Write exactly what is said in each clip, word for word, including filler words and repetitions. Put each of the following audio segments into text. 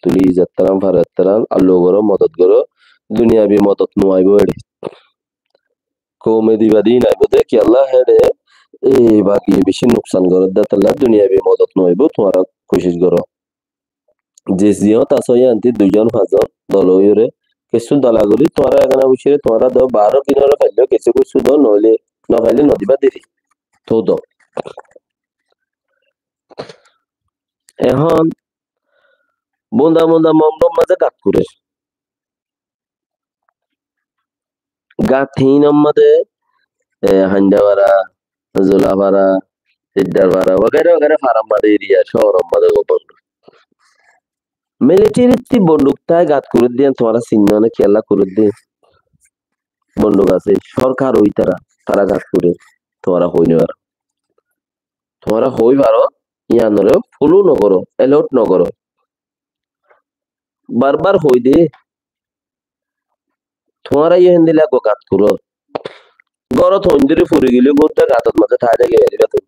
tuli, zettarán faro ettarán, allu goró, modot goró, duniyabi modot no aibó ére. Koume diba din aibó de, kiyólla héçe, e, bagi beci nuksan gorédde, tolla duniyabi modot no aibó, tuáñra kucíc goró. Ze ziyót asó yíanti duizon fañszon dol óiyore, kessú dola gorí tuáñra egana bocíre tuáñra do, baáro kinore faillé kessú kessú do, noóile nofaillé nodiba deri. Tóu do. Ehón bunda bunda momdor mazé gat kurer. Gat híinor mazé, e, Haindafara, Zulafara, Siddarfara, wagaira wagaira farar mazé eriya, cóoror mazé gobor. Militarittú bonduk tái gat kuredde, tuáñra sinno né kiyólla kuredde? Bonduk asé, sorkar ói tara, tara gat kurer, tuáñra hoi no faro. Tuáñra hoi faro, yíanore follow no goró, alert no goró. Barbar hoi de, tuáñra yó héndilla gat kuró. Górot hoindóri furi gile górot gator mazé tái táki faribá tuñí.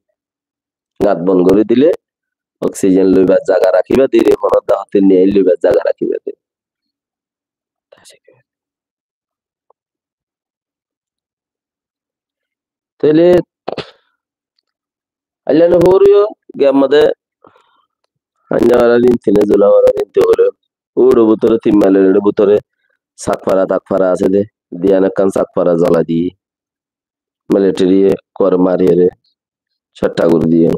Gat bon gorí dile oxygen loibar zaga rakíba de, honó dahóte niyai loibar zaga rakíba de. Tóile ailla no foriyo, giyar mazé Haindafara din tine, Zulafara din tine hoile, uçe bútore tin mailor eçe bútore Sakfara, Takfara asé de, diyan ekkán Sakfara zolai diye. Militariye kore mariyore cótta gorí diye.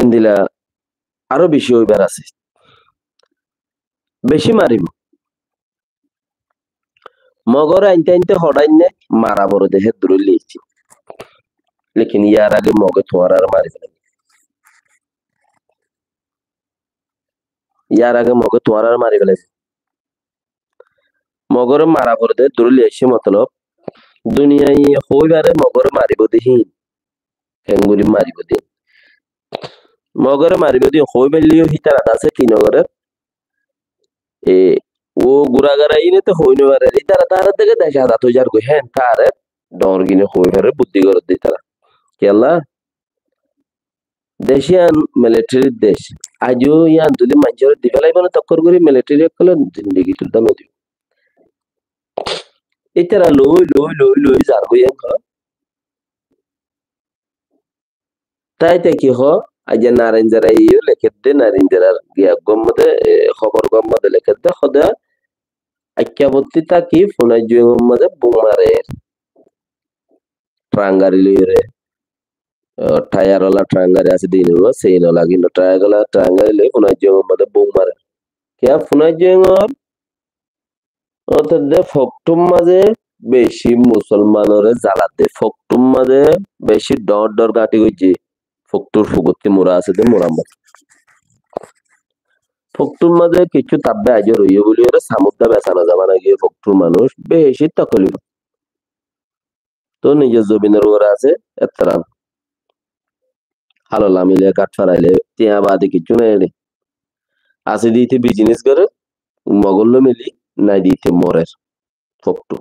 Endilla aró beci óibar asé. Beci maribó. Mogore ainte ainte hoçé ainné mara fore de hé dure loi aiccé. Lekin yar age Moge tuáñrare mari felaiyé. Yar age Moge tuáñrare mari felaiyé. Mogore mara fore de dure loi aiccé, motolob duniyai hoi fare Mogore maribó de híin. Kengori maribó de. Mogore maribó de hoi failleyó hítara dase ki no gorer? E, o gura gara ine to hoi no farer. Ítara tara dege dec azad ói zargoi, hén tare dor gine hoi farer, buddí gorer de ítara. Kiyólla? Dec iyan militarir dec. Aijjó iyan zodi maincóre di félaibo ne tokkor gori, militari ókkole zindigi tulla no dibo. Ítara loi, loi, loi, loi zargoi iyan. Tái tái ki hoó, aijja Narenjara yó lekédde, Narenjarar giya gom mode, e, hóbor gom mode lekédde, hóde, Aikka botti táki Funaijjó engor mazé bum marer. Trangari loiyóre. O, thaiyar ola trangari asé de inoba, sei nola kintu thaiyar ola trangari loi Funaijjó engor mazé bum marer. Kiyá Funaijjó engor? Ótedde Foktur mazé beci musolmanore zaladde. Foktur mazé beci dhoóñr dhoóñr gáñthi goijjé. Foktur fugutti mura asé de, mura mura. Foktur mazé kissú tabbe aijjó roiyé buliyóre samudda besana zaba na giyé Foktur manúic beci tokolif. Tó nizor zobinor uore asé ettoran. Hálot lamile, gat faraile, tiañ bade kissú nai ere. Asé de ite bizinis gorer, Mogor loi mili, nai de ite morer. Foktu.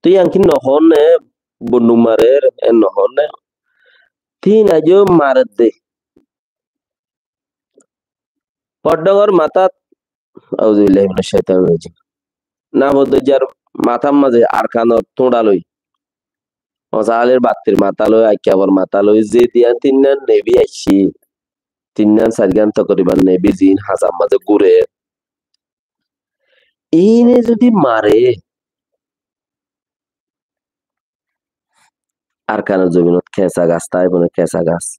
Te iyan ki no hoór né, bonduk marer, en no hoór né. Tin aijjó marer de. Poddóngor matát, auzubillahi minash shaitanir rajim. Nafoddoijjar matár mazé Arkanor tuñça loi, Hosalir battir matá loi, Aikkabor matá loi, ze diyan tinnan nebi aiccí, tinnan sairgan tokoriban nebi ziín hasar mazé gúrer. Iíne zodi mare, Arkanor zobinot keñsa gas táibo né, keñsa gas.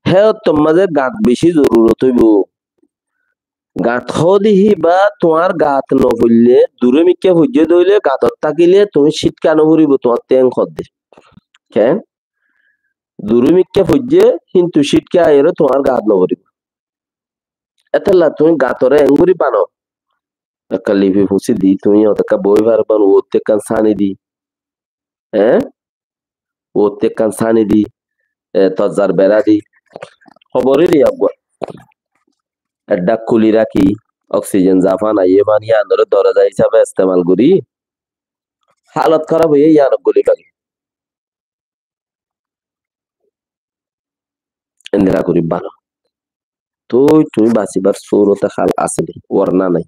Hé ottor mazé gat beci zorurot óibo. Gat hoóde híba, tuáñr gat nofoille, duré mikká foijjé de óile, gatot tákile tuñí cítka noforibo, tuáñttú en hoódde. Keén? Duré mikká foijjé, kintu cítka aiyóre tuáñr gat noforibó. Étolla tuñí gatoré engorí bano. Ekkán lifi fusí di, tuñí iyót ekkán boói faribá, uottú ekkán sáni di. Eé? Uottú ekkán sáni di, e, tozzar berá di. Hobor eri eggúa. Eddák kúli rakí, oksijen zafán aiyé fán, yíanoré doroza hísafe estemal gorí, hálot hóraf óiye yíanot góli fagé. Endilla gorí bála. Toi tuñí basibár surot hál asé dé, warna nái.